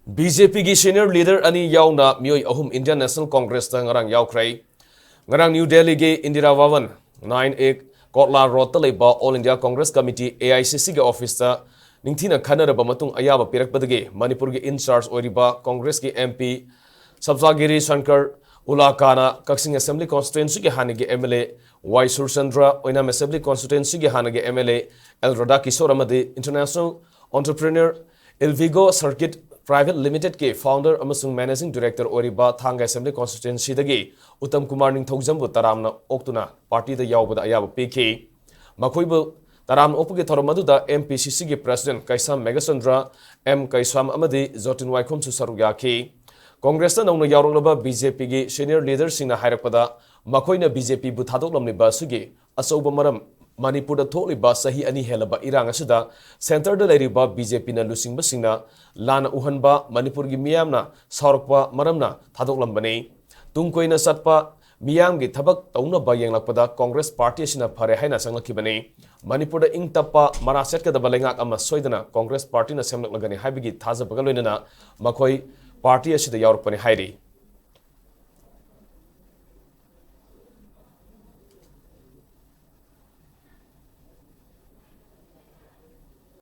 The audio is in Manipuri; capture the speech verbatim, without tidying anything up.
ꯕꯤ ꯖꯦ ꯄꯤꯒꯤ senior leader ꯑꯅꯤ ꯌꯥꯎꯅ ꯃꯤꯑꯣꯏ ꯑꯍꯨꯝ Indian National Congressꯇ ꯉꯔꯥꯡ ꯌꯥꯎꯈ꯭ꯔꯦ꯫ ꯉꯔꯥꯡ ꯅ꯭ꯌꯨ ꯗꯦꯜꯂꯤꯒꯤ ꯏꯟꯗꯤꯔꯥ ꯚꯕꯟ, nine A ꯀꯣꯠꯂꯥ ꯔꯣꯗꯇ ꯂꯩꯕ All India Congress Committee, A I C Cꯒꯤ officeꯇ ꯅꯤꯡꯊꯤꯅ ꯈꯟꯅꯔꯕ ꯃꯇꯨꯡ ꯑꯌꯥꯕ ꯄꯤꯔꯛꯄꯗꯒꯤ ꯃꯅꯤꯄꯨꯔꯒꯤ in charge ꯑꯣꯏꯔꯤꯕ Congressꯀꯤ M P ꯁꯕꯖꯥꯒꯤꯔꯤ ꯁꯪꯀꯔ ꯎꯂꯥꯀꯥꯅ ꯀꯛꯆꯤꯡ Assembly Constituencyꯒꯤ ꯍꯥꯟꯅꯒꯤ M L A Y Surchandra, Oinam Assembly Constituencyꯒꯤ ꯍꯥꯟꯅꯒꯤ M L A ꯑꯦꯜ ꯔꯥꯙꯥꯀꯤꯁꯣꯔ ꯑꯃꯗꯤ international entrepreneur Ilvigo Circuit Private Limitedꯀꯤ founder ꯑꯃꯁꯨꯡ managing director ꯑꯣꯏꯔꯤꯕ ꯊꯥꯡꯒ Assembly Constituencyꯗꯒꯤ ꯎꯠꯇꯝ ꯀꯨꯃꯥꯔ ꯅꯤꯡꯊꯧꯖꯝꯕꯨ ꯇꯔꯥꯝꯅ ꯑꯣꯛꯇꯨꯅ partyꯗ ꯌꯥꯎꯕꯗ ꯑꯌꯥꯕ ꯄꯤꯈꯤ꯫ ꯃꯈꯣꯏꯕꯨ ꯇꯔꯥꯝꯅ ꯑꯣꯛꯄꯒꯤ ꯊꯧꯔꯝ ꯑꯗꯨꯗ M P C Cꯒꯤ president ꯀꯩꯁꯥꯝ ꯃꯦꯘꯆꯟꯗ꯭ꯔ, M ꯀꯩꯁꯥꯝ ꯑꯃꯗꯤ ꯖꯣꯇꯤꯟ ꯋꯥꯏꯈꯣꯝꯁꯨ ꯁꯔꯨꯛ ꯌꯥꯈꯤ꯫ Congressꯇ ꯅꯧꯅ ꯌꯥꯎꯔꯛꯂꯕ B J Pꯒꯤ senior leaderꯁꯤꯡꯅ ꯍꯥꯏꯔꯛꯄꯗ, ꯃꯈꯣꯏꯅ B J Pꯕꯨ ꯊꯥꯗꯣꯛꯂꯝꯂꯤꯕ ꯑꯁꯤꯒꯤ ꯑꯆꯧꯕ ꯃꯔꯝ ꯃꯅꯤꯄꯨꯔꯗ ꯊꯣꯛꯂꯤꯕ ꯆꯍꯤ ꯑꯅꯤ ꯍꯦꯜꯂꯕ ꯏꯔꯥꯡ ꯑꯁꯤꯗ centreꯗ ꯂꯩꯔꯤꯕ B J Pꯅ ꯂꯨꯆꯤꯡꯕꯁꯤꯡꯅ ꯂꯥꯟꯅ ꯎꯍꯟꯕ, ꯃꯅꯤꯄꯨꯔꯒꯤ ꯃꯤꯌꯥꯝꯅ ꯁꯥꯎꯔꯛꯄ ꯃꯔꯝꯅ ꯊꯥꯗꯣꯛꯂꯝꯕꯅꯤ꯫ ꯇꯨꯡ ꯀꯣꯏꯅ ꯆꯠꯄ ꯃꯤꯌꯥꯝꯒꯤ ꯊꯕꯛ ꯇꯧꯅꯕ ꯌꯦꯡꯂꯛꯄꯗ Congress party ꯑꯁꯤꯅ ꯐꯔꯦ ꯍꯥꯏꯅ ꯆꯪꯂꯛꯈꯤꯕꯅꯤ꯫ ꯃꯅꯤꯄꯨꯔꯗ ꯏꯪ ꯇꯞꯄ, ꯃꯔꯥ ꯆꯠꯀꯗꯕ ꯂꯩꯉꯥꯛ ꯑꯃ ꯁꯣꯏꯗꯅ Congress partyꯅ ꯁꯦꯝꯂꯛꯂꯒꯅꯤ ꯍꯥꯏꯕꯒꯤ ꯊꯥꯖꯕꯒ ꯂꯣꯏꯅꯅ ꯃꯈꯣꯏ party ꯑꯁꯤꯗ ꯌꯥꯎꯔꯛꯄꯅꯤ ꯍꯥꯏꯔꯤ꯫